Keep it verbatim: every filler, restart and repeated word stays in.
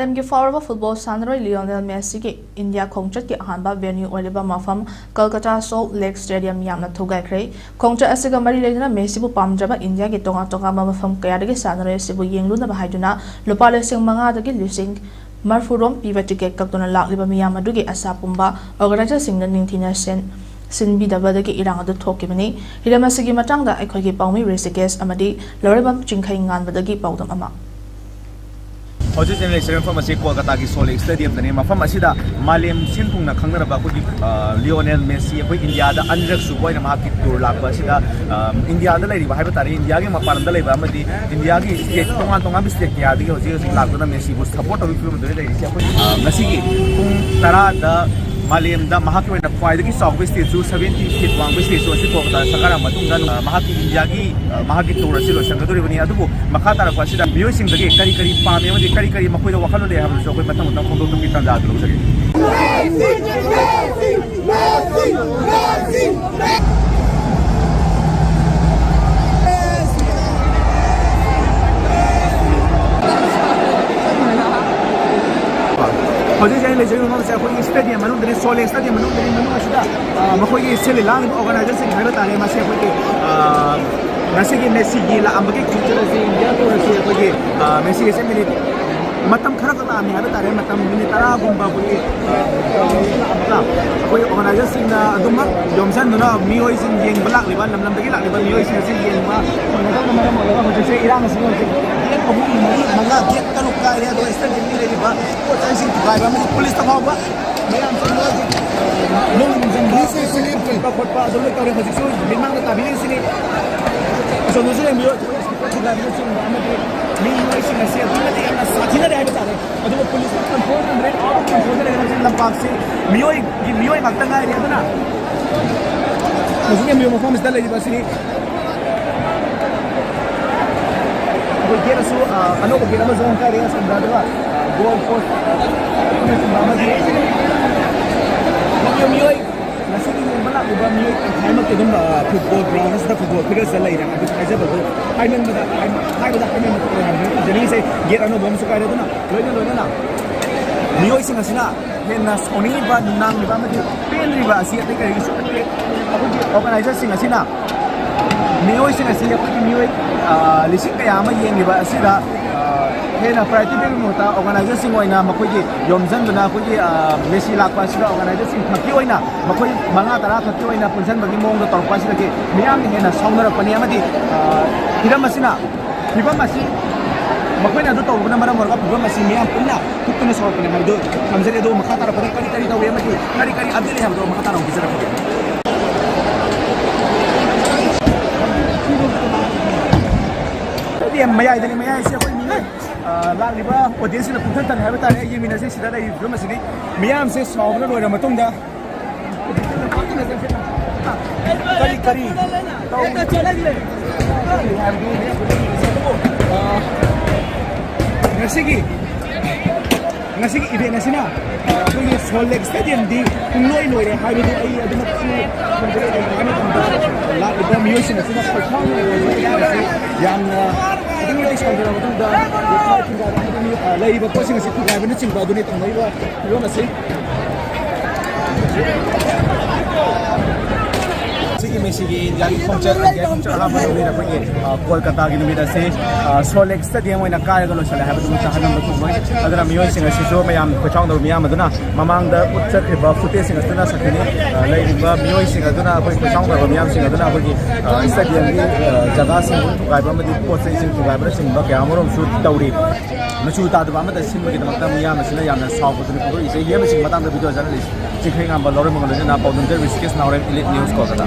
ꯃꯥꯂꯦꯝꯒꯤ ꯐꯥꯎꯔꯕ ꯐꯨꯠꯕꯣꯜ ꯁꯥꯟꯅꯔꯣꯏ ꯂꯤꯑꯣꯅꯦꯜ ꯃꯦꯁꯤꯒꯤ ꯏꯟꯗꯤꯌꯥ ꯈꯣꯡꯆꯠꯀꯤ ꯑꯍꯥꯟꯕ ꯚꯦꯅ꯭ꯌꯨ ꯑꯣꯏꯔꯤꯕ ꯃꯐꯝ ꯀꯜꯀꯇꯥ ꯁꯣꯜꯠ ꯂꯦꯛ ꯁ꯭ꯇꯦꯗꯤꯌꯝ ꯌꯥꯝꯅ ꯊꯧꯒꯥꯏꯈ꯭ꯔꯦ꯫ ꯈꯣꯡꯆꯠ ꯑꯁꯤꯒ ꯃꯔꯤ ꯂꯩꯅꯅ ꯃꯦꯁꯤꯕꯨ ꯄꯥꯝꯖꯕ ꯏꯟꯗꯤꯌꯥꯒꯤ ꯇꯣꯉꯥꯟ ꯇꯣꯉꯥꯟꯕ ꯃꯐꯝ ꯀꯌꯥꯗꯒꯤ ꯁꯥꯟꯅꯔꯣꯏ ꯑꯁꯤꯕꯨ ꯌꯦꯡꯂꯨꯅꯕ ꯍꯥꯏꯗꯨꯅ ꯂꯨꯄꯥ ꯂꯤꯁꯤꯡ ꯃꯉꯥꯗꯒꯤ ꯂꯤꯁꯤꯡ ꯃꯔꯐꯨꯔꯣꯝ ꯄꯤꯕ ꯇꯤꯀꯦꯠ ꯀꯛꯇꯨꯅ ꯂꯥꯛꯂꯤꯕ ꯃꯤꯌꯥꯝ ꯑꯗꯨꯒꯤ ꯑꯁꯥ ꯄꯨꯝꯕ ꯑꯣꯔꯒꯅꯥꯏꯖꯔꯁꯤꯡꯅ ꯅꯤꯡꯊꯤꯅ ꯁꯦꯟ-, ꯁꯤꯟꯕꯤꯗꯕꯗꯒꯤ ꯏꯔꯥꯡ ꯑꯗꯨ ꯊꯣꯛꯈꯤꯕꯅꯤ꯫ ꯍꯤꯔꯝ ꯑꯁꯤꯒꯤ ꯃꯇꯥꯡꯗ ꯑꯩꯈꯣꯏꯒꯤ ꯄꯥꯎꯃꯤ ꯔꯤꯁꯤꯀꯦꯁ ꯑꯃꯗꯤ ꯂꯧꯔꯦꯝꯕꯝ ꯆꯤꯡꯈꯩ ꯉꯥꯟꯕꯗꯒꯤ ꯄꯥꯎꯗꯝ ꯑꯃ꯫ ꯍꯧꯖꯤꯛ ꯑꯩꯅ ꯂꯩꯖꯔꯤꯕ ꯃꯐꯝ ꯑꯁꯤ ꯀꯣꯜꯀꯇꯥꯒꯤ ꯁꯣꯜ ꯂꯦꯛ ꯁ꯭ꯇꯦꯗꯤꯌꯝꯗꯅꯤ꯫ ꯃꯐꯝ ꯑꯁꯤꯗ ꯃꯥꯂꯦꯝ ꯁꯤꯟ ꯊꯨꯡꯅ ꯈꯪꯅꯔꯕ ꯑꯩꯈꯣꯏꯒꯤ, ꯑ, ꯂꯤꯑꯣꯅꯦꯜ ꯃꯦꯁꯤ ꯑꯩꯈꯣꯏ ꯏꯟꯗꯤꯌꯥꯗ ꯑꯅꯤꯔꯛ ꯁꯨꯕ ꯑꯣꯏꯅ ꯃꯍꯥꯛꯀꯤ ꯇꯨꯔ ꯂꯥꯛꯄ ꯑꯁꯤꯗ, ꯑ, ꯏꯟꯗꯤꯌꯥꯗ ꯂꯩꯔꯤꯕ ꯍꯥꯏꯕ ꯇꯥꯔꯦ, ꯏꯟꯗꯤꯌꯥꯒꯤ ꯃꯄꯥꯟ ꯂꯝꯗ ꯂꯩꯕ ꯑꯃꯗꯤ ꯏꯟꯗꯤꯌꯥꯒꯤ ꯁ꯭ꯇꯦꯠ ꯇꯣꯉꯥꯟ ꯇꯣꯉꯥꯟꯕ ꯁ꯭ꯇꯦꯠ ꯀꯌꯥꯗꯒꯤ ꯍꯧꯖꯤꯛ ꯍꯧꯖꯤꯛ ꯂꯥꯛꯇꯨꯅ ꯃꯦꯁꯤꯕꯨ ꯁꯄꯣꯔꯠ ꯇꯧꯕꯒꯤ ꯐꯤꯕꯝꯗ ꯂꯩꯔꯤꯁꯦ꯫ ꯑꯩꯈꯣꯏ, ꯑ, ꯉꯁꯤꯒꯤ ꯄꯨꯡ ꯇꯔꯥꯗ ꯃꯥꯂꯦꯝꯗ ꯃꯍꯥꯛꯀꯤ ꯑꯣꯏꯅ ꯈ꯭ꯋꯥꯏꯗꯒꯤ ꯆꯥꯎꯕ ꯁ꯭ꯇꯦꯆꯨ, ꯁꯚꯦꯟꯇꯤ ꯐꯤꯠ ꯋꯥꯡꯕ ꯁ꯭ꯇꯦꯆꯨ ꯑꯁꯤ ꯀꯣꯜꯀꯇꯥꯗ ꯁꯔꯀꯥꯔ ꯃꯇꯨꯡꯗ, ꯑ, ꯃꯍꯥꯛꯀꯤ ꯏꯟꯗꯤꯌꯥꯒꯤ, ꯑ, ꯃꯍꯥꯛꯀꯤ ꯇꯨꯔ ꯑꯁꯤ ꯂꯣꯏꯁꯤꯟꯒꯗꯧꯔꯤꯕꯅꯤ꯫ ꯑꯗꯨꯕꯨ ꯃꯈꯥ ꯇꯥꯔꯛꯄ ꯑꯁꯤꯗ ꯃꯤꯑꯣꯏꯁꯤꯡꯗꯒꯤ ꯀꯔꯤ ꯀꯔꯤ ꯄꯥꯝꯃꯤ ꯑꯃꯗꯤ ꯀꯔꯤ ꯀꯔꯤ ꯃꯈꯣꯏꯗ ꯋꯥꯈꯜꯂꯣꯟ ꯂꯩ ꯍꯥꯏꯕꯗꯨꯁꯨ ꯑꯩꯈꯣꯏ ꯃꯊꯪ ꯃꯊꯪ ꯐꯣꯡꯗꯣꯛꯄꯒꯤ ꯇꯥꯟꯖꯥ ꯑꯗꯨ ꯂꯧꯖꯒꯦ꯫ ꯍꯧꯖꯤꯛ ꯍꯧꯖꯤꯛ ꯑꯩꯅ ꯂꯩꯖꯔꯤꯕ ꯃꯐꯝꯁꯦ ꯑꯩꯈꯣꯏꯒꯤ ꯁ꯭ꯇꯦꯗꯤꯌꯝ ꯃꯅꯨꯡꯗꯅꯤ, ꯁꯣꯜ ꯂꯦꯛ ꯁ꯭ꯇꯦꯗꯤꯌꯝ ꯃꯅꯨꯡꯗꯅꯤ꯫ ꯃꯅꯨꯡ ꯑꯁꯤꯗ, ꯑ, ꯃꯈꯣꯏꯒꯤ ꯁꯤꯜꯂꯤ ꯂꯥꯡꯂꯤꯕ ꯑꯣꯔꯒꯅꯥꯏꯖꯔꯁꯤꯡ ꯍꯥꯏꯕ ꯇꯥꯔꯦ, ꯃꯁꯤ ꯑꯩꯈꯣꯏꯒꯤ, ꯑ, ꯉꯁꯤꯒꯤ ꯃꯦꯁꯤꯒꯤ ꯂꯥꯛꯑꯝꯕꯒꯤ ꯈꯣꯡꯆꯠ ꯑꯁꯤ, ꯏꯟꯗꯤꯌꯥ ꯇꯨꯔ ꯑꯁꯤ ꯑꯩꯈꯣꯏꯒꯤ, ꯑ, ꯃꯦꯁꯤ ꯑꯁꯤ ꯃꯤꯅꯤꯠ ꯃꯇꯝ ꯈꯔ ꯈꯛ ꯂꯥꯛꯑꯝꯃꯤ ꯍꯥꯏꯕ ꯇꯥꯔꯦ, ꯃꯇꯝ ꯃꯤꯅꯤꯠ ꯇꯔꯥꯒꯨꯝꯕ ꯑꯩꯈꯣꯏꯒꯤ, ꯑ, ꯂꯥꯛꯑꯝꯃꯒ ꯑꯩꯈꯣꯏ ꯑꯣꯔꯒꯅꯥꯏꯖꯔꯁꯤꯡꯅ ꯑꯗꯨꯃꯛ ꯌꯣꯝꯁꯤꯟꯗꯨꯅ ꯃꯤꯑꯣꯏꯁꯤꯡ ꯌꯦꯡꯕ ꯂꯥꯛꯂꯤꯕ, ꯂꯝ ꯂꯝꯗꯒꯤ ꯂꯥꯛꯂꯤꯕ ꯃꯤꯑꯣꯏꯁꯤꯡ ꯑꯁꯤ ꯌꯦꯡꯕ ꯐꯪꯅꯗꯕꯅ ꯃꯔꯝ ꯑꯣꯏꯔꯒ ꯍꯧꯖꯤꯛꯁꯦ ꯏꯔꯥꯡ ꯑꯁꯤꯅ ꯍꯧꯖꯤꯛ ꯒꯦꯠ ꯑꯍꯨꯝ, ꯃꯔꯤ, ꯃꯉꯥ, ꯒꯦꯠ ꯇꯔꯨꯛ ꯀꯥꯏꯔꯦ꯫ ꯑꯗꯨꯒ ꯁ꯭ꯇꯦꯗꯤꯌꯝꯒꯤ ꯂꯩꯔꯤꯕ ꯄꯣꯠ ꯆꯩꯁꯤꯡ ꯊꯨꯒꯥꯏꯕ ꯑꯃꯗꯤ ꯄꯨꯂꯤꯁꯇ ꯐꯥꯎꯕ ꯃꯌꯥꯝꯁꯦ ꯃꯣꯏꯒꯤ, ꯑ, ꯅꯨꯡ ꯆꯪꯕ ꯈꯣꯠꯄ ꯑꯗꯨꯝ ꯂꯣꯏ ꯇꯧꯔꯦ꯫ ꯍꯧꯖꯤꯛꯁꯨ ꯃꯤꯠꯃꯥꯡꯗ ꯇꯥꯕꯤꯔꯤꯁꯤꯅꯤ꯫ ꯑꯁꯣꯝꯗꯁꯨ ꯌꯦꯡꯕꯤꯌꯨ, ꯄꯨꯂꯤꯁ ꯊꯨꯒꯥꯏꯕꯅꯆꯤꯡꯕ ꯑꯃꯗꯤ ꯃꯤ ꯃꯣꯏꯁꯤꯡ ꯑꯁꯤ ꯑꯗꯨꯛꯀꯤ ꯃꯇꯤꯛ ꯌꯥꯝꯅ ꯁꯥꯊꯤꯅꯔꯦ ꯍꯥꯏꯕ ꯇꯥꯔꯦ꯫ ꯑꯗꯨꯒ ꯄꯨꯂꯤꯁꯅ ꯀꯟꯇ꯭ꯔꯣꯜ ꯉꯝꯗ꯭ꯔꯦ, ꯑꯥꯎꯠ ꯑꯣꯐ ꯀꯟꯇ꯭ꯔꯣꯜꯗ ꯂꯩꯔꯦ꯫ ꯍꯧꯖꯤꯛ ꯂꯝꯄꯥꯛꯁꯤ ꯃꯤꯑꯣꯏꯒꯤ ꯃꯤꯑꯣꯏ ꯉꯥꯛꯇ ꯉꯥꯏꯔꯦ꯫ ꯑꯗꯨꯅ ꯍꯧꯖꯤꯛ ꯌꯦꯡꯕꯤꯌꯨ, ꯃꯐꯝꯁꯤꯗ ꯂꯩꯔꯤꯕ ꯑꯁꯤꯅꯤ꯫ ꯑꯩꯈꯣꯏ ꯒꯦꯠ ꯑꯁꯨ, ꯑ, ꯑꯅꯧꯕ ꯒꯦꯠ ꯑꯃꯁꯨ ꯑꯃꯨꯛ ꯀꯥꯏꯔꯦ ꯑꯁꯣꯝꯗ꯫ ꯑꯗꯨꯒ, ꯑ, ꯒꯣꯜ ꯄꯣꯁ, ꯑ, ꯑꯗꯨꯅꯆꯤꯡꯕ ꯑꯃꯗꯤ ꯃꯤꯑꯣꯏ, ꯃꯤꯑꯣꯏ ꯉꯁꯤꯒꯤ ꯌꯦꯡꯕ ꯂꯥꯛꯂꯤꯕ ꯃꯤꯑꯣꯏ ꯇꯪꯈꯥꯏꯃꯛꯇꯤ ꯑꯗꯨꯝ, ꯑ, ꯐꯨꯠꯕꯣꯜ ꯒ꯭ꯔꯥꯎꯟ ꯑꯁꯤꯗ ꯐꯨꯠꯕꯣꯜ ꯐꯤꯜꯗ ꯂꯩꯔꯦ꯫ ꯑꯗꯨ ꯍꯥꯏꯖꯕꯗꯣ ꯍꯥꯏꯃꯟꯕꯗ, ꯍꯥꯏ-, ꯍꯥꯏꯕꯗ ꯍꯥꯏꯃꯟꯕꯗ ꯂꯣꯏꯔꯦ꯫ ꯍꯥꯏꯕꯗꯤ ꯒꯦꯠ ꯑꯅꯧꯕ ꯑꯃꯁꯨ ꯀꯥꯏꯔꯦ꯫ ꯑꯗꯨꯅ ꯂꯣꯏꯅ ꯂꯣꯏꯅꯅ ꯃꯤꯑꯣꯏꯁꯤꯡ ꯑꯁꯤꯅ ꯍꯦꯟꯅ ꯁꯥꯎꯅꯤꯡꯂꯤꯕ, ꯅꯨꯡꯅꯥꯡꯂꯤꯕ ꯑꯃꯗꯤ ꯄꯦꯟꯗ꯭ꯔꯤꯕ ꯑꯁꯤ ꯑꯇꯩ ꯀꯔꯤꯒꯤꯁꯨ ꯅꯠꯇꯦ꯫ ꯑꯩꯈꯣꯏꯒꯤ ꯑꯣꯔꯒꯅꯥꯏꯖꯔꯁꯤꯡ ꯑꯁꯤꯅ ꯃꯤꯑꯣꯏꯁꯤꯡ ꯑꯁꯤ ꯑꯩꯈꯣꯏꯒꯤ ꯃꯤꯑꯣꯏ, ꯑ, ꯂꯤꯁꯤꯡ ꯀꯌꯥ ꯑꯃ ꯌꯦꯡꯂꯤꯕ ꯑꯁꯤꯗ, ꯑ, ꯍꯦꯟꯅ ꯄ꯭ꯔꯥꯏꯌꯣꯔꯤꯇꯤ ꯄꯤꯕꯒꯤ ꯃꯍꯨꯠꯇ ꯑꯣꯔꯒꯅꯥꯏꯖꯔꯁꯤꯡ ꯑꯣꯏꯅ ꯃꯈꯣꯏꯒꯤ ꯌꯣꯝꯁꯤꯟꯗꯨꯅ ꯑꯩꯈꯣꯏꯒꯤ, ꯑ, ꯃꯦꯁꯤ ꯂꯥꯛꯄ ꯑꯁꯤꯗ ꯑꯣꯔꯒꯅꯥꯏꯖꯔꯁꯤꯡ ꯈꯛꯀꯤ ꯑꯣꯏꯅ ꯃꯈꯣꯏ ꯃꯉꯥ ꯇꯔꯥ ꯈꯛꯀꯤ ꯑꯣꯏꯅ ꯄꯨꯟꯁꯤꯟꯕꯒꯤ ꯃꯑꯣꯡꯗ ꯇꯧꯔꯛꯄ ꯑꯁꯤꯗꯒꯤ ꯃꯤꯌꯥꯝꯅ ꯍꯦꯟꯅ ꯁꯥꯎꯅꯔꯛꯄꯅꯤ꯫ ꯑꯃꯗꯤ, ꯑ, ꯐꯤꯕꯝ ꯑꯁꯤꯅ, ꯐꯤꯕꯝ ꯑꯁꯤ ꯃꯈꯣꯏꯅ ꯑꯗꯨ ꯇꯧꯕꯅ ꯃꯔꯝ ꯑꯣꯏꯔꯒ ꯐꯤꯕꯝ ꯑꯁꯤ ꯃꯤꯌꯥꯝ ꯄꯨꯟꯅ ꯊꯣꯛꯇꯨꯅ ꯁꯥꯎꯔꯛꯄꯅꯤ ꯍꯥꯏꯕꯗꯨ ꯊꯝꯖꯔꯤ꯫ ꯑꯗꯨ ꯃꯈꯥ ꯇꯥꯔꯛꯄꯗ ꯀꯔꯤ ꯀꯔꯤ ꯇꯧꯏ ꯑꯃꯗꯤ ꯀꯔꯤ ꯀꯔꯤ ꯑꯞꯗꯦꯠ ꯂꯩ ꯍꯥꯏꯕꯗꯨ ꯃꯈꯥ ꯇꯥꯔꯛꯄ ꯄꯤꯖꯔꯛꯀꯦ꯫ ꯃꯌꯥꯏꯗꯅꯤ, ꯃꯌꯥꯏꯁꯦ ꯑꯩꯈꯣꯏ ꯃꯤꯑꯣꯏ, ꯑ, ꯂꯥꯛꯂꯤꯕ ꯑꯣꯗꯤꯌꯦꯟꯁꯁꯤꯅ ꯄꯨꯛꯊꯟ ꯊꯟꯅꯤ ꯍꯥꯏꯕ ꯇꯥꯔꯦ꯫ ꯌꯦꯡꯃꯤꯟꯅꯁꯤ꯫ ꯁꯤꯗ ꯂꯩꯔꯤꯕ ꯐꯤꯕꯝ ꯑꯁꯤꯗꯤ ꯃꯤꯌꯥꯝꯁꯦ ꯁꯥꯎꯕꯅ ꯂꯣꯏꯔ ꯃꯇꯨꯡꯗ ꯀꯔꯤ ꯀꯔꯤ ꯇꯧꯔꯤ ꯍꯥꯏꯕꯗꯨ ꯉꯁꯤꯒꯤ, ꯉꯁꯤꯒꯤ ꯏꯚꯦꯟ ꯑꯁꯤꯅ ꯑꯩꯈꯣꯏꯒꯤ ꯁꯣꯜ ꯂꯦꯛ ꯁ꯭ꯇꯦꯗꯤꯌꯝꯗꯤ ꯄꯨꯡꯂꯣꯏ ꯂꯣꯏꯔꯦ ꯍꯥꯏꯕꯗꯨ ꯑꯩ ꯑꯗꯨꯃꯛꯁꯨ ꯊꯝꯖꯒꯦ꯫ ꯀꯩꯒꯤꯅꯣ ꯍꯥꯏꯕ ꯃꯇꯝꯗ ꯂꯥꯛꯂꯤꯕ ꯃꯤꯑꯣꯏꯁꯤꯡ ꯑꯁꯤꯅ ꯄꯩꯁꯥ ꯂꯣꯏꯔꯕꯁꯨ ꯌꯥꯝꯅ ꯑꯗꯨꯝ ꯂꯩ ꯁꯥꯟꯅꯔꯕ ꯃꯇꯨꯡꯗ ꯂꯩꯔꯤꯕ ꯄꯣꯠꯁꯤꯡ ꯑꯁꯤ ꯊꯨꯒꯥꯏꯕꯅꯆꯤꯡꯕ ꯑꯗꯨꯅꯤ ꯇꯧꯅꯔꯤꯕ ꯐꯤꯕꯝ ꯑꯁꯤ꯫ ꯁꯤꯒꯤ ꯃꯦꯁꯤꯒꯤ ꯏꯟꯗꯤꯌꯥꯒꯤ ꯈꯣꯡꯆꯠ, ꯏꯟꯗꯤꯌꯥꯒꯤ ꯈꯣꯡꯆꯠ ꯑꯍꯥꯟꯕ ꯅꯨꯃꯤꯠ ꯑꯩꯈꯣꯏꯒꯤ, ꯑ, ꯀꯣꯜꯀꯇꯥꯒꯤ ꯅꯨꯃꯤꯠ ꯑꯁꯤ, ꯑ, ꯁꯣꯜ ꯂꯦꯛ ꯁ꯭ꯇꯦꯗꯤꯌꯝ ꯑꯣꯏꯅ ꯀꯥꯏꯔꯒ ꯂꯣꯏꯁꯤꯜꯂꯦ ꯍꯥꯏꯕꯗꯨꯃꯛꯇ ꯍꯥꯏꯅꯤꯡꯕ ꯊꯨꯡꯕꯣꯏ꯫ ꯑꯗꯨꯅ ꯃꯤꯑꯣꯏꯁꯤꯡ ꯑꯁꯤꯁꯨ ꯃꯌꯥꯝ ꯈꯣꯏꯁꯥꯎꯅꯕ ꯃꯤꯌꯥꯝ ꯑꯗꯨꯅ ꯃꯃꯥꯡꯗ ꯎꯠꯆꯈ꯭ꯔꯤꯕ ꯐꯨꯇꯦꯖꯁꯤꯡ ꯑꯗꯨꯅ ꯁꯥꯈꯤꯅꯤ꯫ ꯑ, ꯂꯩꯔꯤꯕ ꯃꯤꯑꯣꯏꯁꯤꯡ ꯑꯗꯨꯅ, ꯑꯩꯈꯣꯏ ꯈꯣꯏꯁꯥꯎꯅꯕ ꯃꯤꯌꯥꯝꯁꯤꯡ ꯑꯗꯨꯅ ꯑꯩꯈꯣꯏꯒꯤ, ꯑ, ꯁ꯭ꯇꯦꯗꯤꯌꯝꯒꯤ, ꯑ, ꯖꯒꯥꯁꯤꯡ ꯊꯨꯒꯥꯏꯕ ꯑꯃꯗꯤ ꯄꯣꯠ ꯆꯩꯁꯤꯡ ꯊꯨꯒꯥꯏꯕꯅꯆꯤꯡꯕ ꯀꯌꯥ ꯑꯃꯔꯣꯝꯁꯨ ꯇꯧꯔꯤ꯫ ꯃꯆꯨ ꯇꯥꯗꯕ ꯑꯃꯠꯇ ꯁꯤꯟꯕꯒꯤꯗꯃꯛꯇ ꯃꯤꯌꯥꯝ ꯑꯁꯤꯅ ꯌꯥꯝꯅ ꯁꯥꯎꯕꯗꯨꯅꯤ ꯐꯣꯡꯗꯣꯛꯏꯁꯦ꯫ ꯍꯤꯔꯝꯁꯤꯡꯒꯤ ꯃꯇꯥꯡꯗ ꯚꯤꯗꯤꯑꯣ ꯖꯔꯅꯦꯂꯤꯁ ꯆꯤꯡꯈꯩꯉꯥꯝꯕ ꯂꯧꯔꯝꯕꯒ ꯂꯣꯏꯅꯅ ꯄꯥꯎꯗꯝꯖꯩ ꯔꯤꯁꯤꯀꯦꯁ ꯅꯥꯎꯔꯦꯝ, ꯏꯂꯤꯠ ꯅ꯭ꯌꯨꯁ, ꯀꯣꯜꯀꯇꯥ꯫